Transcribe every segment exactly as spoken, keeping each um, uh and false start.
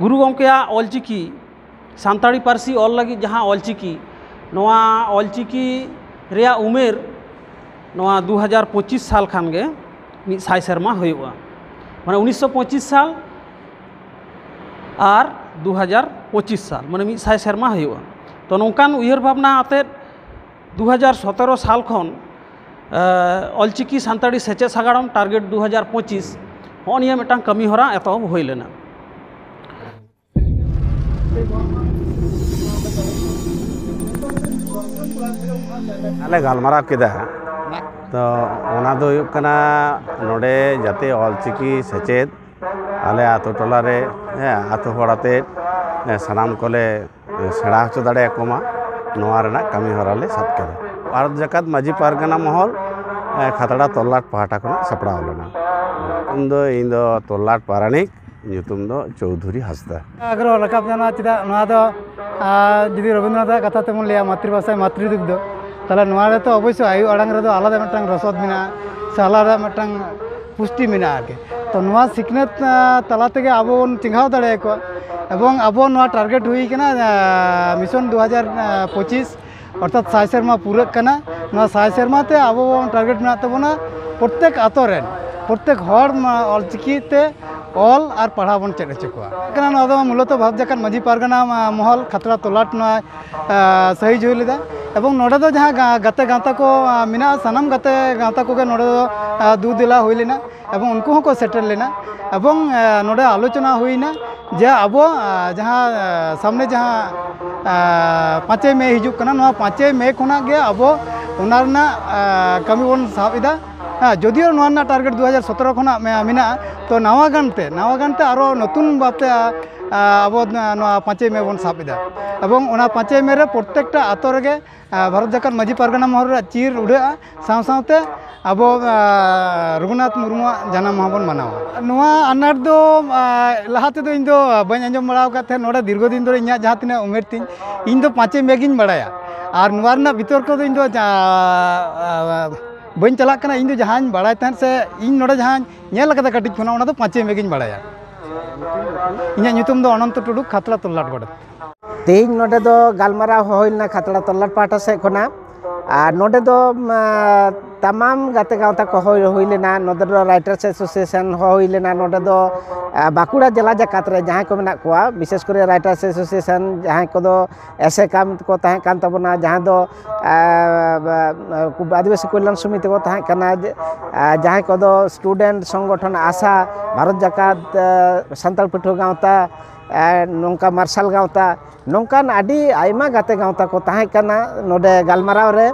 ᱜᱩᱨᱩ ᱜᱚᱢᱠᱮᱭᱟᱜ ᱚᱞᱪᱤᱠᱤ, ᱥᱟᱱᱛᱟᱲᱤ ᱯᱟᱹᱨᱥᱤ ᱚᱞ ᱞᱟᱹᱜᱤᱫ ᱡᱟᱦᱟᱸ ᱚᱞᱪᱤᱠᱤ, ᱱᱚᱣᱟ ᱚᱞᱪᱤᱠᱤ ᱨᱮᱭᱟᱜ ᱩᱢᱮᱨ ᱱᱚᱣᱟ ᱫᱩ ᱦᱟᱡᱟᱨ ᱯᱚᱸᱪᱤᱥ ᱥᱟᱞ ᱠᱷᱟᱱ ᱜᱮ ᱢᱤᱫ ᱥᱟᱭ ᱥᱮᱨᱢᱟ ᱦᱩᱭᱩᱜᱼᱟ᱾ ᱢᱟᱱᱮ ᱩᱱᱤᱥᱥᱚ ᱯᱚᱸᱪᱤᱥ ᱥᱟᱞ ᱟᱨ ᱫᱩ ᱦᱟᱡᱟᱨ ᱯᱚᱸᱪᱤᱥ ᱥᱟᱞ, ᱢᱟᱱᱮ ᱢᱤᱫ ᱥᱟᱭ ᱥᱮᱨᱢᱟ ᱦᱩᱭᱩᱜᱼᱟ᱾ ᱛᱚ, ᱱᱚᱝᱠᱟᱱ ᱩᱭᱦᱟᱹᱨ ᱵᱷᱟᱵᱽᱱᱟ ᱟᱛᱮᱫ ᱫᱩ ᱦᱟᱡᱟᱨ ᱥᱚᱛᱮᱨᱚ ᱥᱟᱞ ᱠᱷᱚᱱ, ᱮ, ᱚᱞᱪᱤᱠᱤ ᱥᱟᱱᱛᱟᱲᱤ ᱥᱮᱪᱮᱫ ᱥᱟᱜᱟᱲᱚᱢ ᱴᱟᱨᱜᱮᱴ ᱫᱩ ᱦᱟᱡᱟᱨ ᱯᱚᱸᱪᱤᱥ, ᱦᱚᱸᱜᱼᱚ ᱱᱤᱭᱟᱹ ᱢᱤᱫᱴᱟᱝ ᱠᱟᱹᱢᱤ ᱦᱚᱨᱟ ᱮᱛᱚᱦᱚᱵ ᱦᱩᱭ ᱞᱮᱱᱟ᱾ ᱟᱞᱮ ᱜᱟᱞᱢᱟᱨᱟᱣ ᱠᱮᱫᱟ, ᱛᱚ ᱚᱱᱟ ᱫᱚ ᱦᱩᱭᱩᱜ ᱠᱟᱱᱟ, ᱱᱚᱰᱮ ᱡᱟᱛᱮ ᱚᱞᱪᱤᱠᱤ ᱥᱮᱪᱮᱫ ᱟᱞᱮ ᱟᱛᱳ ᱴᱚᱞᱟ ᱨᱮ, ᱦᱮᱸ, ᱟᱛᱳ ᱦᱚᱲ ᱟᱛᱮ, ᱦᱮᱸ, ᱥᱟᱱᱟᱢ ᱠᱚᱞᱮ ᱥᱮᱬᱟ ᱦᱚᱪᱚ ᱫᱟᱲᱮᱭᱟᱠᱚ ᱢᱟ, ᱱᱚᱣᱟ ᱨᱮᱱᱟᱜ ᱠᱟᱹᱢᱤ ᱦᱚᱨᱟ ᱞᱮ ᱥᱟᱵ ᱠᱮᱫᱟ᱾ ᱵᱷᱟᱨᱚᱛ ᱡᱟᱠᱟᱛ ᱢᱟᱹᱡᱷᱤ ᱯᱟᱨᱜᱟᱱᱟ ᱢᱚᱦᱚᱞ, ᱮ, ᱠᱷᱟᱛᱲᱟ ᱛᱚᱞᱞᱟᱴ ᱯᱟᱦᱴᱟ ᱠᱷᱚᱱᱟᱜ ᱥᱟᱯᱲᱟᱣ ᱞᱮᱱᱟ᱾ ᱧᱩᱛᱩᱢ ᱫᱚ, ᱤᱧ ᱫᱚ ᱛᱚᱞᱞᱟᱴ ᱯᱟᱨᱟᱱᱤᱠ, ᱧᱩᱛᱩᱢ ᱫᱚ ᱪᱳᱣᱫᱷᱩᱨᱤ ᱦᱟᱸᱥᱫᱟ᱾ ᱟᱜᱽᱨᱚᱦᱚ ᱨᱟᱠᱟᱵ ᱧᱟᱢᱟ, ᱪᱮᱫᱟᱜ ᱱᱚᱣᱟ ᱫᱚ, ᱟ, ᱡᱩᱫᱤ ᱨᱚᱵᱤᱱᱫᱨᱚᱱᱟᱛᱷ ᱟᱜ ᱠᱟᱛᱷᱟ ᱛᱮᱵᱚᱱ ᱞᱟᱹᱭᱟ, ᱢᱟᱛᱨᱤᱵᱷᱟᱥᱟ ᱢᱟᱛᱨᱤ ᱫᱩᱜᱽᱫᱷᱚ, ᱛᱟᱦᱚᱞᱮ ᱱᱚᱣᱟ ᱨᱮᱛᱚ ᱚᱵᱚᱥᱥᱳᱭ ᱟᱭᱳ ᱟᱲᱟᱝ ᱨᱮᱫᱚ ᱟᱞᱟᱫᱟ ᱢᱤᱫᱴᱟᱝ ᱨᱚᱥᱚᱫ ᱢᱮᱱᱟᱜᱼᱟ, ᱥᱮ ᱟᱞᱟᱫᱟ ᱢᱤᱫᱴᱟᱝ ᱯᱩᱥᱴᱤ ᱢᱮᱱᱟᱜᱼᱟ ᱟᱨᱠᱤ᱾ ᱛᱚ ᱱᱚᱣᱟ ᱥᱤᱠᱷᱱᱟᱹᱛ, ᱟ, ᱛᱟᱞᱟ ᱛᱮᱜᱮ ᱟᱵᱚ ᱵᱚᱱ ᱪᱮᱸᱜᱷᱟᱣ ᱫᱟᱲᱮᱭᱟᱠᱚᱣᱟ᱾ ᱮᱵᱚᱝ ᱟᱵᱚ ᱱᱚᱣᱟ ᱴᱟᱨᱜᱮᱴ ᱦᱩᱭ ᱠᱟᱱᱟ, ᱟ, ᱢᱤᱥᱚᱱ ᱫᱩ ᱦᱟᱡᱟᱨ ᱯᱚᱸᱪᱤᱥ, ᱚᱨᱛᱷᱟᱛ ᱥᱟᱭ ᱥᱮᱨᱢᱟ ᱯᱩᱨᱟᱹᱜ ᱠᱟᱱᱟ᱾ ᱱᱚᱣᱟ ᱥᱟᱭ ᱥᱮᱨᱢᱟ ᱛᱮ ᱟᱵᱚ ᱴᱟᱨᱜᱮᱴ ᱢᱮᱱᱟᱜ ᱛᱟᱵᱚᱱᱟ ᱯᱨᱚᱛᱛᱮᱠ ᱟᱛᱳ ᱨᱮᱱ, ᱯᱨᱚᱛᱛᱮᱠ ᱦᱚᱲ ᱢᱟ ᱚᱞᱪᱤᱠᱤ ᱛᱮ ᱚᱞ ᱟᱨ ᱯᱟᱲᱦᱟᱣ ᱵᱚᱱ ᱪᱮᱫ ᱦᱚᱪᱚ ᱠᱚᱣᱟ᱾ ᱠᱟᱱᱟ, ᱱᱚᱣᱟ ᱫᱚ ᱢᱩᱞᱚᱛᱚ ᱵᱷᱟᱨᱚᱛ ᱡᱟᱠᱟᱛ ᱢᱟᱹᱡᱷᱤ ᱯᱟᱨᱜᱟᱱᱟ, ᱟ, ᱢᱚᱦᱚᱞ ᱠᱷᱟᱛᱲᱟ ᱛᱚᱞᱟᱴ ᱱᱚᱣᱟ, ᱟ, ᱥᱟᱹᱦᱤᱡ ᱦᱩᱭ ᱞᱮᱫᱟ᱾ ᱮᱵᱚᱝ ᱱᱚᱰᱮ ᱫᱚ ᱡᱟᱦᱟᱸ ᱜᱟ-, ᱜᱟᱛᱮ ᱜᱟᱶᱛᱟ ᱠᱚ, ᱟ, ᱢᱮᱱᱟᱜᱼᱟ, ᱥᱟᱱᱟᱢ ᱜᱟᱛᱮ ᱜᱟᱶᱛᱟ ᱠᱚᱜᱮ ᱱᱚᱰᱮ ᱫᱚ, ᱟ, ᱫᱩ ᱫᱮᱞᱟ ᱦᱩᱭ ᱞᱮᱱᱟ᱾ ᱮᱵᱚᱝ ᱩᱱᱠᱩ ᱦᱚᱸᱠᱚ ᱥᱮᱴᱮᱨ ᱞᱮᱱᱟ᱾ ᱮᱵᱚᱝ, ᱮ, ᱱᱚᱰᱮ ᱟᱞᱳᱪᱚᱱᱟ ᱦᱩᱭᱱᱟ ᱡᱮ ᱟᱵᱚ, ᱮ, ᱡᱟᱦᱟᱸ, ᱮ, ᱥᱟᱢᱱᱮ ᱡᱟᱦᱟᱸ, ᱮ, ᱯᱟᱸᱪᱮᱭ ᱢᱮ ᱦᱤᱡᱩᱜ ᱠᱟᱱᱟ, ᱱᱚᱣᱟ ᱯᱟᱸᱪᱮᱭ ᱢᱮ ᱠᱷᱚᱱᱟᱜ ᱜᱮ ᱟᱵᱚ ᱚᱱᱟ ᱨᱮᱱᱟᱜ, ᱮ, ᱠᱟᱹᱢᱤ ᱵᱚᱱ ᱥᱟᱵ ᱮᱫᱟ᱾ ᱦᱮᱸ, ᱡᱚᱫᱤᱭᱳ ᱱᱚᱣᱟ ᱨᱮᱱᱟᱜ ᱴᱟᱨᱜᱮᱴ ᱫᱩ ᱦᱟᱡᱟᱨ ᱥᱚᱛᱮᱨᱚ ᱠᱷᱚᱱᱟᱜ ᱢᱮ-, ᱢᱮᱱᱟᱜᱼᱟ, ᱛᱚ ᱱᱟᱣᱟ ᱜᱟᱱᱛᱮ, ᱱᱟᱣᱟ ᱜᱟᱱᱛᱮ ᱟᱨᱚ ᱱᱚᱛᱩᱱ ᱵᱷᱟᱵᱛᱮ, ᱟ, ᱟᱵᱚ ᱱᱚᱣᱟ ᱯᱟᱸᱪᱮᱭ ᱢᱮ ᱵᱚᱱ ᱥᱟᱵ ᱮᱫᱟ᱾ ᱮᱵᱚᱝ ᱚᱱᱟ ᱯᱟᱸᱪᱮᱭ ᱢᱮ ᱨᱮ ᱯᱨᱚᱛᱛᱮᱠᱴᱟ ᱟᱛᱳ ᱨᱮᱜᱮ ᱟᱨ ᱵᱷᱟᱨᱚᱛ ᱡᱟᱠᱟᱛ ᱢᱟᱹᱡᱷᱤ ᱯᱟᱨᱜᱟᱱᱟ ᱢᱚᱦᱚᱞ ᱨᱮᱭᱟᱜ ᱪᱤᱨ ᱩᱰᱟᱹᱜᱼᱟ, ᱥᱟᱶ ᱥᱟᱶᱛᱮ ᱟᱵᱚ, ᱟ, ᱨᱚᱜᱷᱩᱱᱟᱛᱷ ᱢᱩᱨᱢᱩᱣᱟᱜ ᱡᱟᱱᱟᱢ ᱢᱟᱦᱟ ᱵᱚᱱ ᱢᱟᱱᱟᱣᱟ᱾ ᱱᱚᱣᱟ ᱟᱱᱟᱴ ᱫᱚ, ᱟ, ᱞᱟᱦᱟ ᱛᱮᱫᱚ ᱤᱧ ᱫᱚ ᱵᱟᱹᱧ ᱟᱸᱡᱚᱢ ᱵᱟᱲᱟ ᱟᱠᱟᱫ ᱛᱟᱦᱮᱸᱫ᱾ ᱱᱚᱰᱮ ᱫᱤᱨᱜᱷᱚ ᱫᱤᱱ ᱫᱷᱚᱨᱮ ᱤᱧᱟᱹᱜ ᱡᱟᱦᱟᱸ ᱛᱤᱱᱟᱹᱜ ᱩᱢᱮᱨ ᱛᱤᱧ, ᱤᱧ ᱫᱚ ᱯᱟᱸᱪᱮᱭ ᱢᱮ ᱜᱤᱧ ᱵᱟᱲᱟᱭᱟ᱾ ᱟᱨ ᱱᱚᱣᱟ ᱨᱮᱱᱟᱜ ᱵᱤᱛᱚᱨᱠᱚ ᱫᱚ ᱤᱧ ᱫᱚ ᱡᱟ-, ᱟ, ᱵᱟᱹᱧ ᱪᱟᱞᱟᱜ ᱠᱟᱱᱟ᱾ ᱤᱧ ᱫᱚ ᱡᱟᱦᱟᱸᱧ ᱵᱟᱲᱟᱭ ᱛᱟᱦᱮᱸᱫ ᱥᱮ ᱤᱧ ᱱᱚᱰᱮ ᱡᱟᱦᱟᱸᱧ ᱧᱮᱞ ᱟᱠᱟᱫᱟ ᱠᱟᱹᱴᱤᱡ ᱠᱷᱚᱱᱟᱜ, ᱚᱱᱟ ᱫᱚ ᱯᱟᱸᱪᱮᱭ ᱢᱮ ᱜᱤᱧ ᱵᱟᱲᱟᱭᱟ᱾ ᱤᱧᱟᱹᱜ ᱧᱩᱛᱩᱢ ᱫᱚ ᱚᱱᱚᱱᱛᱚ ᱴᱩᱰᱩ, ᱠᱷᱟᱛᱲᱟ ᱛᱚᱞᱞᱟᱴ ᱜᱚᱰᱮᱛ᱾ ᱛᱮᱦᱮᱧ ᱱᱚᱰᱮ ᱫᱚ ᱜᱟᱞᱢᱟᱨᱟᱣ ᱦᱚᱦᱚ ᱦᱩᱭ ᱞᱮᱱᱟ ᱠᱷᱟᱛᱲᱟ ᱛᱚᱞᱞᱟᱴ ᱯᱟᱦᱴᱟ ᱥᱮᱫ ᱠᱷᱚᱱᱟᱜ᱾ ᱟᱨ ᱱᱚᱰᱮ ᱫᱚ ᱛᱟᱢᱟᱢ ᱜᱟᱛᱮ ᱜᱟᱶᱛᱟ ᱠᱚ ᱦᱚᱦᱚ ᱦᱩᱭ ᱞᱮᱱᱟ᱾ ᱱᱚᱰᱮ ᱫᱚ ᱨᱟᱭᱴᱟᱨᱥ ᱮᱥᱳᱥᱤᱭᱮᱥᱚᱱ ᱦᱚᱦᱚ ᱦᱩᱭ ᱞᱮᱱᱟ᱾ ᱱᱚᱰᱮ ᱫᱚ ᱵᱟᱸᱠᱩᱲᱟ ᱡᱮᱞᱟ ᱡᱟᱠᱟᱛ ᱨᱮ ᱡᱟᱦᱟᱸᱭ ᱠᱚ ᱢᱮᱱᱟᱜ ᱠᱚᱣᱟ, ᱵᱤᱥᱮᱥ ᱠᱚᱨᱮ ᱨᱟᱭᱴᱟᱨᱥ ᱮᱥᱳᱥᱤᱭᱮᱥᱚᱱ, ᱡᱟᱦᱟᱸᱭ ᱠᱚᱫᱚ ᱮᱥᱮᱠᱟ ᱠᱚ ᱛᱟᱦᱮᱸ ᱠᱟᱱ ᱛᱟᱵᱚᱱᱟ, ᱡᱟᱦᱟᱸ ᱫᱚ ᱟᱹᱫᱤᱵᱟᱹᱥᱤ ᱠᱚᱞᱭᱟᱱ ᱥᱚᱢᱤᱛᱤ ᱠᱚ ᱛᱟᱦᱮᱸ ᱠᱟᱱᱟ, ᱡᱟᱦᱟᱸᱭ ᱠᱚᱫᱚ ᱥᱴᱩᱰᱮᱱᱴ ᱥᱚᱝᱜᱚᱴᱷᱚᱱ ᱟᱥᱟ, ᱵᱷᱟᱨᱚᱛ ᱡᱟᱠᱟᱛ ᱥᱟᱱᱛᱟᱲ ᱯᱟᱹᱴᱷᱩᱣᱟᱹ ᱜᱟᱶᱛᱟ, ᱱᱚᱝᱠᱟ ᱢᱟᱨᱥᱟᱞ ᱜᱟᱶᱛᱟ, ᱱᱚᱝᱠᱟᱱ ᱟᱹᱰᱤ ᱟᱭᱢᱟ ᱜᱟᱛᱮ ᱜᱟᱶᱛᱟ ᱠᱚ ᱛᱟᱦᱮᱸ ᱠᱟᱱᱟ ᱱᱚᱰᱮ ᱜᱟᱞᱢᱟᱨᱟᱣ ᱨᱮ᱾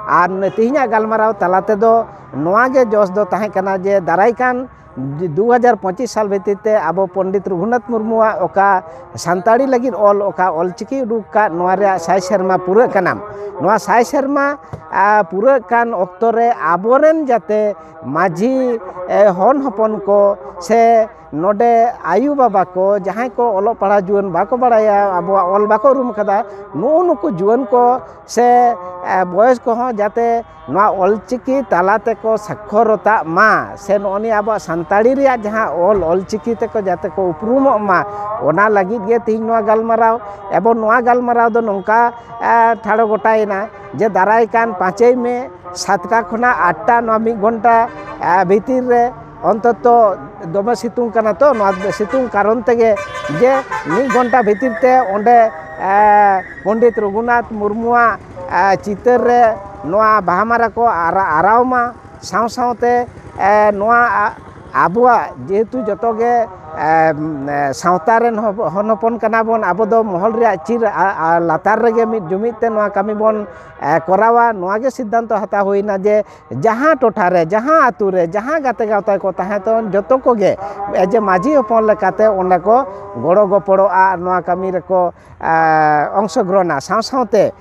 ᱟᱨ ᱛᱮᱦᱮᱧᱟᱜ ᱜᱟᱞᱢᱟᱨᱟᱣ ᱛᱟᱞᱟ ᱛᱮᱫᱚ ᱱᱚᱣᱟ ᱜᱮ ᱡᱚᱥ ᱫᱚ ᱛᱟᱦᱮᱸ ᱠᱟᱱᱟ ᱡᱮ ᱫᱟᱨᱟᱭ ᱠᱟᱱ ᱫᱩ ᱦᱟᱡᱟᱨ ᱯᱚᱸᱪᱤᱥ ᱥᱟᱞ ᱵᱷᱤᱛᱤᱨ ᱛᱮ ᱟᱵᱚ ᱯᱚᱱᱰᱤᱛ ᱨᱚᱜᱷᱩᱱᱟᱛᱷ ᱢᱩᱨᱢᱩᱣᱟᱜ ᱚᱠᱟ ᱥᱟᱱᱛᱟᱲᱤ ᱞᱟᱹᱜᱤᱫ ᱚᱞ ᱚᱠᱟ ᱚᱞᱪᱤᱠᱤ ᱩᱰᱩᱠ ᱟᱠᱟᱫ, ᱱᱚᱣᱟ ᱨᱮᱭᱟᱜ ᱥᱟᱭ ᱥᱮᱨᱢᱟ ᱯᱩᱨᱟᱹᱜ ᱠᱟᱱᱟ᱾ ᱱᱚᱣᱟ ᱥᱟᱭ ᱥᱮᱨᱢᱟ ᱯᱩᱨᱟᱹᱜ ᱠᱟᱱ ᱚᱠᱛᱚ ᱨᱮ ᱟᱵᱚᱨᱮᱱ ᱡᱟᱛᱮ ᱢᱟᱹᱡᱷᱤ ᱦᱚᱱ ᱦᱚᱯᱚᱱ ᱠᱚ ᱥᱮ ᱱᱚᱰᱮ ᱟᱭᱳ ᱵᱟᱵᱟ ᱠᱚ ᱡᱟᱦᱟᱸᱭ ᱠᱚ ᱚᱞᱚᱜ ᱯᱟᱲᱦᱟᱣ ᱡᱩᱣᱟᱹᱱ ᱵᱟᱠᱚ ᱵᱟᱲᱟᱭᱟ, ᱟᱵᱚᱣᱟᱜ ᱚᱞ ᱵᱟᱠᱚ ᱩᱨᱩᱢ ᱠᱟᱫᱟ, ᱱᱩᱜᱼᱩ ᱱᱩᱠᱩ ᱡᱩᱣᱟᱹᱱ ᱠᱚ ᱥᱮ ᱵᱚᱭᱮᱥ ᱠᱚᱦᱚᱸ ᱡᱟᱛᱮ ᱱᱚᱣᱟ ᱚᱞᱪᱤᱠᱤ ᱛᱟᱞᱟ ᱛᱮᱠᱚ ᱥᱟᱠᱷᱚᱨᱚᱛᱟᱜ ᱢᱟ, ᱥᱮ ᱱᱚᱜᱼᱚ ᱱᱤᱭᱟᱹ ᱟᱵᱚᱣᱟᱜ ᱥᱟᱱᱛᱟᱲᱤ ᱨᱮᱭᱟᱜ ᱡᱟᱦᱟᱸ ᱚᱞ, ᱚᱞᱪᱤᱠᱤ ᱛᱮᱠᱚ ᱡᱟᱛᱮ ᱠᱚ ᱩᱯᱨᱩᱢᱚᱜ ᱢᱟ, ᱚᱱᱟ ᱞᱟᱹᱜᱤᱫ ᱜᱮ ᱛᱮᱦᱮᱧ ᱱᱚᱣᱟ ᱜᱟᱞᱢᱟᱨᱟᱣ᱾ ᱮᱵᱚᱝ ᱱᱚᱣᱟ ᱜᱟᱞᱢᱟᱨᱟᱣ ᱫᱚ ᱱᱚᱝᱠᱟ ᱴᱷᱟᱲᱚ ᱜᱚᱴᱟᱭᱮᱱᱟ ᱡᱮ ᱫᱟᱨᱟᱭ ᱠᱟᱱ ᱯᱟᱸᱪᱮᱭ ᱢᱮ ᱥᱟᱛᱴᱟ ᱠᱷᱚᱱᱟᱜ ᱟᱴᱴᱟ, ᱱᱚᱣᱟ ᱢᱤᱫ ᱜᱷᱚᱱᱴᱟ ᱵᱷᱤᱛᱤᱨ ᱨᱮ ᱚᱱᱛᱚᱛᱚ ᱫᱚᱢᱮ ᱥᱤᱛᱩᱝ ᱠᱟᱱᱟ ᱛᱚ, ᱱᱚᱣᱟ ᱥᱤᱛᱩᱝ ᱠᱟᱨᱚᱱ ᱛᱮᱜᱮ ᱡᱮ ᱢᱤᱫ ᱜᱷᱚᱱᱴᱟ ᱵᱷᱤᱛᱤᱨ ᱛᱮ ᱚᱸᱰᱮ ᱯᱚᱱᱰᱤᱛ ᱨᱚᱜᱷᱩᱱᱟᱛᱷ ᱢᱩᱨᱢᱩᱣᱟᱜ ᱪᱤᱛᱟᱹᱨ ᱨᱮ ᱱᱚᱣᱟ ᱵᱟᱦᱟ ᱢᱟᱞᱟ ᱠᱚ ᱟᱨᱟᱣ ᱢᱟ᱾ ᱥᱟᱶ ᱥᱟᱶᱛᱮ ᱱᱚᱣᱟ ᱟᱵᱚᱣᱟᱜ ᱡᱮᱦᱮᱛᱩ ᱡᱚᱛᱚ ᱜᱮ ᱥᱟᱶᱛᱟ ᱨᱮᱱ ᱦᱚᱱ ᱦᱚᱯᱚᱱ ᱠᱟᱱᱟ ᱵᱚᱱ, ᱟᱵᱚ ᱫᱚ ᱢᱚᱦᱚᱞ ᱨᱮᱭᱟᱜ ᱪᱤᱨ ᱞᱟᱛᱟᱨ ᱨᱮᱜᱮ ᱢᱤᱫ ᱡᱩᱢᱤᱫ ᱛᱮ ᱱᱚᱣᱟ ᱠᱟᱹᱢᱤ ᱵᱚᱱ ᱠᱚᱨᱟᱣᱟ᱾ ᱱᱚᱣᱟ ᱜᱮ ᱥᱤᱫᱽᱫᱷᱟᱱᱛᱚ ᱦᱟᱛᱟᱣ ᱦᱩᱭᱱᱟ ᱡᱮ ᱡᱟᱦᱟᱸ ᱴᱚᱴᱷᱟ ᱨᱮ, ᱡᱟᱦᱟᱸ ᱟᱛᱳ ᱨᱮ, ᱡᱟᱦᱟᱸ ᱜᱟᱛᱮ ᱜᱟᱶᱛᱟ ᱠᱚ ᱛᱟᱦᱮᱸ ᱛᱟᱵᱚᱱ, ᱡᱚᱛᱚ ᱠᱚᱜᱮ ᱡᱮ ᱢᱟᱹᱡᱷᱤ ᱦᱚᱯᱚᱱ ᱞᱮᱠᱟᱛᱮ ᱚᱸᱰᱮ ᱠᱚ ᱜᱚᱲᱚ ᱜᱚᱯᱚᱲᱚᱜᱼᱟ, ᱱᱚᱣᱟ ᱠᱟᱹᱢᱤ ᱨᱮᱠᱚ ᱚᱝᱥᱚᱜᱨᱚᱦᱚᱱᱟ᱾ ᱥᱟᱶ ᱥᱟᱶᱛᱮ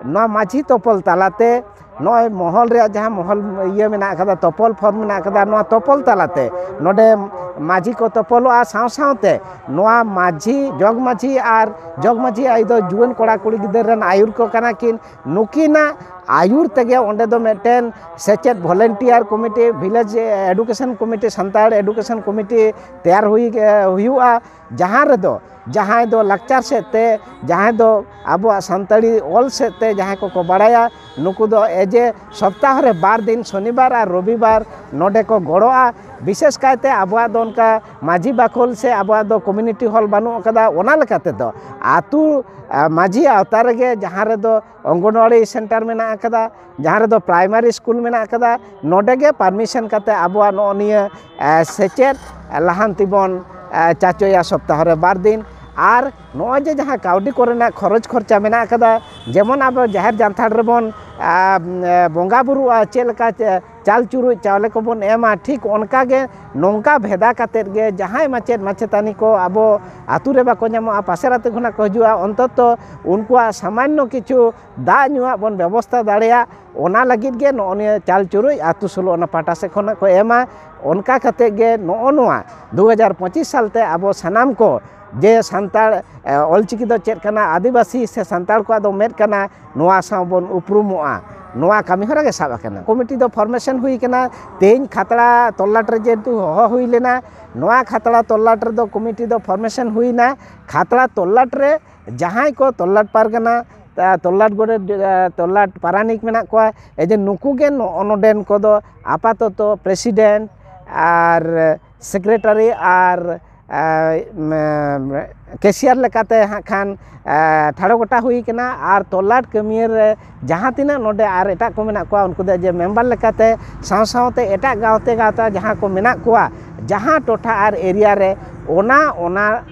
ᱱᱚᱣᱟ ᱢᱟᱹᱡᱷᱤ ᱛᱚᱯᱚᱞ ᱛᱟᱞᱟᱛᱮ ᱱᱚᱜᱼᱚᱭ ᱢᱚᱦᱚᱞ ᱨᱮᱭᱟᱜ ᱡᱟᱦᱟᱸ ᱢᱚᱦᱚᱞ ᱤᱭᱟᱹ ᱢᱮᱱᱟᱜ ᱟᱠᱟᱫᱟ, ᱛᱚᱯᱚᱞ ᱯᱷᱚᱨᱢ ᱢᱮᱱᱟᱜ ᱟᱠᱟᱫᱟ, ᱱᱚᱣᱟ ᱛᱚᱯᱚᱞ ᱛᱟᱞᱟᱛᱮ ᱱᱚᱰᱮ ᱢᱟᱹᱡᱷᱤ ᱠᱚ ᱛᱚᱯᱚᱞᱚᱜᱼᱟ᱾ ᱥᱟᱶ ᱥᱟᱶᱛᱮ ᱱᱚᱣᱟ ᱢᱟᱹᱡᱷᱤ, ᱡᱚᱜᱽ ᱢᱟᱹᱡᱷᱤ ᱟᱨ ᱡᱚᱜᱽ ᱢᱟᱹᱡᱷᱤ ᱟᱭᱳ ᱫᱚ ᱡᱩᱣᱟᱹᱱ ᱠᱚᱲᱟ ᱠᱩᱲᱤ ᱜᱤᱫᱟᱹᱨ ᱨᱮᱱ ᱟᱹᱭᱩᱨ ᱠᱚ ᱠᱟᱱᱟ ᱠᱤᱱ᱾ ᱱᱩᱠᱤᱱᱟᱜ ᱟᱹᱭᱩᱨ ᱛᱮᱜᱮ ᱚᱸᱰᱮ ᱫᱚ ᱢᱤᱫᱴᱮᱱ ᱥᱮᱪᱮᱫ volunteer committee, village education committee, Santal education committee ᱛᱮᱭᱟᱨ ᱦᱩᱭ ᱦᱩᱭᱩᱜᱼᱟ, ᱡᱟᱦᱟᱸ ᱨᱮᱫᱚ ᱡᱟᱦᱟᱸᱭ ᱫᱚ ᱞᱟᱠᱪᱟᱨ ᱥᱮᱫ ᱛᱮ, ᱡᱟᱦᱟᱸᱭ ᱫᱚ ᱟᱵᱚᱣᱟᱜ ᱥᱟᱱᱛᱟᱲᱤ ᱚᱞ ᱥᱮᱫ ᱛᱮ ᱡᱟᱦᱟᱸᱭ ᱠᱚᱠᱚ ᱵᱟᱲᱟᱭᱟ, ᱱᱩᱠᱩ ᱫᱚ ᱮᱡᱮ ᱥᱚᱯᱛᱟᱦᱚ ᱨᱮ ᱵᱟᱨ ᱫᱤᱱ, ᱥᱚᱱᱤᱵᱟᱨ ᱟᱨ ᱨᱚᱵᱤᱵᱟᱨ, ᱱᱚᱰᱮ ᱠᱚ ᱜᱚᱲᱚᱜᱼᱟ᱾ ᱵᱤᱥᱮᱥ ᱠᱟᱭᱛᱮ ᱟᱵᱚᱣᱟᱜ ᱫᱚ ᱚᱱᱠᱟ ᱢᱟᱹᱡᱷᱤ ᱵᱟᱠᱷᱳᱞ ᱥᱮ ᱟᱵᱚᱣᱟᱜ ᱫᱚ community hall ᱵᱟᱹᱱᱩᱜ ᱟᱠᱟᱫᱟ᱾ ᱚᱱᱟ ᱞᱮᱠᱟ ᱛᱮᱫᱚ ᱟᱹᱛᱩ, ᱟ, ᱢᱟᱹᱡᱷᱤ ᱟᱣᱛᱟ ᱨᱮᱜᱮ ᱡᱟᱦᱟᱸ ᱨᱮᱫᱚ ᱚᱝᱜᱚᱱᱣᱟᱲᱤ center ᱢᱮᱱᱟᱜ ᱟᱠᱟᱫᱟ, ᱡᱟᱦᱟᱸ ᱨᱮᱫᱚ primary school ᱢᱮᱱᱟᱜ ᱟᱠᱟᱫᱟ, ᱱᱚᱰᱮ ᱜᱮ permission ᱠᱟᱛᱮ ᱟᱵᱚᱣᱟᱜ ᱱᱚᱜᱼᱚ ᱱᱤᱭᱟᱹ, ᱮ, ᱥᱮᱪᱮᱫ ᱞᱟᱦᱟᱱᱛᱤ ᱵᱚᱱ, ᱮ, ᱪᱟᱪᱳᱭᱟ ᱥᱚᱯᱛᱟᱦᱚ ᱨᱮ ᱵᱟᱨ ᱫᱤᱱ᱾ ᱟᱨ ᱱᱚᱜᱼᱚᱭ ᱡᱮ ᱡᱟᱦᱟᱸ ᱠᱟᱹᱣᱰᱤ ᱠᱚᱨᱮᱱᱟᱜ ᱠᱷᱚᱨᱚᱪ ᱠᱷᱚᱨᱪᱟ ᱢᱮᱱᱟᱜ ᱟᱠᱟᱫᱟ, ᱡᱮᱢᱚᱱ ᱟᱵᱚ ᱡᱟᱦᱮᱨ ᱡᱟᱱᱛᱷᱟᱲ ᱨᱮᱵᱚᱱ, ᱟ, ᱮ, ᱵᱚᱸᱜᱟ ᱵᱩᱨᱩᱜᱼᱟ, ᱪᱮᱫ ᱞᱮᱠᱟ ᱪᱮ-, ᱪᱟᱞ ᱪᱩᱨᱩᱡ ᱪᱟᱣᱞᱮ ᱠᱚᱵᱚᱱ ᱮᱢᱟ, ᱴᱷᱤᱠ ᱚᱱᱠᱟ ᱜᱮ ᱱᱚᱝᱠᱟ ᱵᱷᱮᱫᱟ ᱠᱟᱛᱮᱫ ᱜᱮ ᱡᱟᱦᱟᱸᱭ ᱢᱟᱪᱮᱫ ᱢᱟᱪᱮᱛᱟᱹᱱᱤ ᱠᱚ ᱟᱵᱚ ᱟᱹᱛᱩ ᱨᱮ ᱵᱟᱠᱚ ᱧᱟᱢᱚᱜᱼᱟ, ᱯᱟᱥᱮᱨ ᱟᱹᱛᱩ ᱠᱷᱚᱱᱟᱜ ᱠᱚ ᱦᱤᱡᱩᱜᱼᱟ, ᱚᱱᱛᱚᱛᱚ ᱩᱱᱠᱩᱣᱟᱜ ᱥᱟᱢᱟᱱᱱᱚ ᱠᱤᱪᱷᱩ ᱫᱟᱜ ᱧᱩᱣᱟᱜ ᱵᱚᱱ ᱵᱮᱵᱚᱥᱛᱷᱟ ᱫᱟᱲᱮᱭᱟᱜ, ᱚᱱᱟ ᱞᱟᱹᱜᱤᱫ ᱜᱮ ᱱᱚᱜᱼᱚ ᱱᱤᱭᱟᱹ ᱪᱟᱞ ᱪᱩᱨᱩᱡ ᱟᱹᱛᱩ ᱥᱳᱞᱳ ᱚᱱᱟ ᱯᱟᱦᱴᱟ ᱥᱮᱫ ᱠᱷᱚᱱᱟᱜ ᱠᱚ ᱮᱢᱟ᱾ ᱚᱱᱠᱟ ᱠᱟᱛᱮᱫ ᱜᱮ ᱱᱚᱜᱼᱚ ᱱᱚᱣᱟ ᱫᱩ ᱦᱟᱡᱟᱨ ᱯᱚᱸᱪᱤᱥ ᱥᱟᱞᱛᱮ ᱟᱵᱚ ᱥᱟᱱᱟᱢ ᱠᱚ ᱡᱮ ᱥᱟᱱᱛᱟᱲ, ᱮ, ᱚᱞᱪᱤᱠᱤ ᱫᱚ ᱪᱮᱫ ᱠᱟᱱᱟ, ᱟᱹᱫᱤᱵᱟᱹᱥᱤ ᱥᱮ ᱥᱟᱱᱛᱟᱲ ᱠᱚᱣᱟᱜ ᱫᱚ ᱢᱮᱫ ᱠᱟᱱᱟ, ᱱᱚᱣᱟ ᱥᱟᱶ ᱵᱚᱱ ᱩᱯᱨᱩᱢᱚᱜᱼᱟ, ᱱᱚᱣᱟ ᱠᱟᱹᱢᱤ ᱦᱚᱨᱟ ᱜᱮ ᱥᱟᱵ ᱟᱠᱟᱱᱟ᱾ ᱠᱚᱢᱤᱴᱤ ᱫᱚ formation ᱦᱩᱭ ᱠᱟᱱᱟ᱾ ᱛᱮᱦᱮᱧ ᱠᱷᱟᱛᱲᱟ ᱛᱚᱞᱞᱟᱴ ᱨᱮ ᱡᱮᱦᱮᱛᱩ ᱦᱚᱦᱚ ᱦᱩᱭ ᱞᱮᱱᱟ, ᱱᱚᱣᱟ ᱠᱷᱟᱛᱲᱟ ᱛᱚᱞᱞᱟᱴ ᱨᱮᱫᱚ ᱠᱚᱢᱤᱴᱤ ᱫᱚ formation ᱦᱩᱭᱱᱟ᱾ ᱠᱷᱟᱛᱲᱟ ᱛᱚᱞᱞᱟᱴ ᱨᱮ ᱡᱟᱦᱟᱸᱭ ᱠᱚ ᱛᱚᱞᱞᱟᱴ ᱯᱟᱨᱜᱟᱱᱟ, ᱛᱟ-, ᱛᱚᱞᱞᱟᱴ ᱜᱚᱰᱮᱛ, ᱮ, ᱛᱚᱞᱞᱟᱴ ᱯᱟᱨᱟᱱᱤᱠ ᱢᱮᱱᱟᱜ ᱠᱚᱣᱟ, ᱮ ᱡᱮ ᱱᱩᱠᱩ ᱜᱮ ᱱᱚᱜᱼᱚ ᱱᱚᱰᱮᱱ ᱠᱚᱫᱚ ᱟᱯᱟᱛᱚᱛᱚ president ᱟᱨ secretary ᱟᱨ, ᱮ, ᱢ-, cashier ᱞᱮᱠᱟᱛᱮ ᱦᱟᱸᱜ ᱠᱷᱟᱱ, ᱮ, ᱴᱷᱟᱲᱚ ᱜᱚᱴᱟ ᱦᱩᱭ ᱠᱟᱱᱟ᱾ ᱟᱨ ᱛᱚᱞᱞᱟᱴ ᱠᱟᱹᱢᱤᱭᱟᱹ ᱨᱮ ᱡᱟᱦᱟᱸ ᱛᱤᱱᱟᱹᱜ ᱱᱚᱰᱮ ᱟᱨ ᱮᱴᱟᱜ ᱠᱚ ᱢᱮᱱᱟᱜ ᱠᱚᱣᱟ, ᱩᱱᱠᱩ ᱫᱚ ᱡᱮ member ᱞᱮᱠᱟᱛᱮ ᱥᱟᱶ ᱥᱟᱶᱛᱮ ᱮᱴᱟᱜ ᱜᱟᱶᱛᱮ ᱜᱟᱶᱛᱟ ᱡᱟᱦᱟᱸ ᱠᱚ ᱢᱮᱱᱟᱜ ᱠᱚᱣᱟ, ᱡᱟᱦᱟᱸ ᱴᱚᱴᱷᱟ ᱟᱨ area ᱨᱮ, ᱚᱱᱟ, ᱚᱱᱟ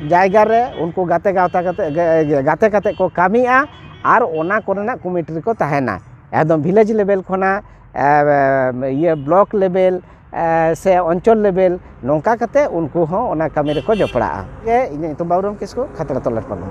ᱡᱟᱭᱜᱟ ᱨᱮ ᱩᱱᱠᱩ ᱜᱟᱛᱮ ᱜᱟᱶᱛᱟ ᱠᱟᱛᱮ, ᱜᱟ-, ᱜᱟᱛᱮ ᱠᱟᱛᱮ ᱠᱚ ᱠᱟᱹᱢᱤᱜᱼᱟ ᱟᱨ ᱚᱱᱟ ᱠᱚᱨᱮᱱᱟᱜ ᱠᱚᱢᱤᱴᱤ ᱨᱮᱠᱚ ᱛᱟᱦᱮᱱᱟ᱾ ᱮᱠᱫᱚᱢ village level ᱠᱷᱚᱱᱟᱜ, ᱮ, ᱤᱭᱟᱹ block level, ᱮ, ᱥᱮ ᱚᱧᱪᱚᱞ level, ᱱᱚᱝᱠᱟ ᱠᱟᱛᱮ ᱩᱱᱠᱩ ᱦᱚᱸ ᱚᱱᱟ ᱠᱟᱹᱢᱤ ᱨᱮᱠᱚ ᱡᱚᱯᱲᱟᱜᱼᱟ᱾ ᱜᱮ ᱤᱧᱟᱹᱜ ᱧᱩᱛᱩᱢ ᱵᱟᱵᱩᱨᱟᱢ ᱠᱤᱥᱠᱩ, ᱠᱷᱟᱛᱲᱟ ᱛᱚᱞᱞᱟᱴ ᱯᱟᱨᱜᱟᱱᱟ᱾